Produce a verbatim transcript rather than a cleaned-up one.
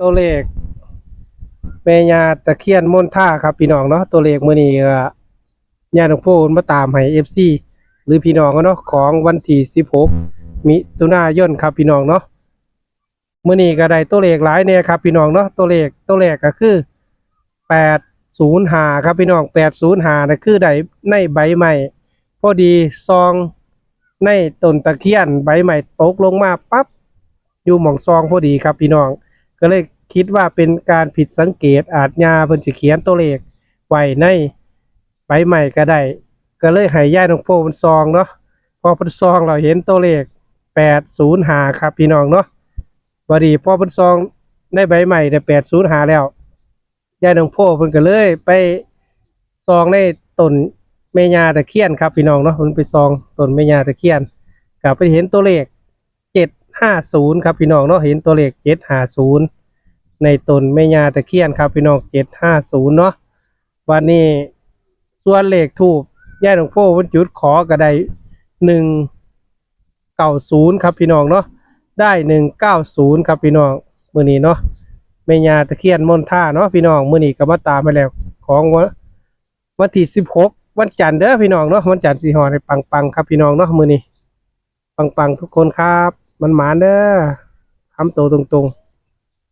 ตัวเลขแม่ย่าตะเคียนมณฑาครับพี่น้องเนาะ ตัวเลขมื้อนี้ก็ย่าหลวงพ่อมาตามให้ เอฟซี หรือพี่น้องเนาะ ของวันที่สิบหก มิถุนายนครับพี่น้องเนาะ มื้อนี้ก็ได้ตัวเลขหลายแน่ครับพี่น้องเนาะ ตัวเลขตัวแรกก็คือ แปดศูนย์ห้า ครับพี่น้อง แปดศูนย์ห้า นะคือได้ในใบไม้ พอดีส่องในต้นตะเคียน ใบไม้ตกลงมาปั๊บ อยู่หม่องส่องพอดีครับพี่น้อง ก็เลยคิดว่าเป็นการผิดสังเกต อาจย่าเพิ่นสิเขียนตัวเลขไว้ในใบไม้ก็ได้ ก็เลยให้ย่าหลวงพ่อเพิ่นส่องเนาะ พอเพิ่นส่องเราเห็นตัวเลข แปดศูนย์ห้า ครับพี่น้องเนาะ บัดนี้พอเพิ่นส่องในใบไม้ได้ แปดศูนย์ห้า แล้ว ย่าหลวงพ่อเพิ่นก็เลยไปส่องในต้นแม่ย่าตะเคียนครับพี่น้องเนาะ เพิ่นไปส่องต้นแม่ย่าตะเคียน ก็ไปเห็นตัวเลข เจ็ดห้าศูนย์ ครับพี่น้องเนาะ เห็นตัวเลข เจ็ดห้าศูนย์ ในต้นแม่ย่าตะเคียนครับพี่น้อง เจ็ดห้าศูนย์ เนาะ วันนี้ส่วนเลขธูปย่าหลวงพ่อเพิ่นจุดขอก็ได้ หนึ่งเก้าศูนย์ ครับพี่น้องเนาะ ได้ หนึ่งเก้าศูนย์ ครับพี่น้อง มื้อนี้เนาะ แม่ย่าตะเคียนมณฑาเนาะพี่น้อง มื้อนี้ก็มาตามไปแล้ว ของวัน วันที่สิบหก วันจันทร์เด้อพี่น้องเนาะ วันจันทร์สิฮอดให้ปังๆ ครับพี่น้องเนาะ มื้อนี้ปังๆ ทุกคนครับ มันหมานเด้อ สามตัวตรง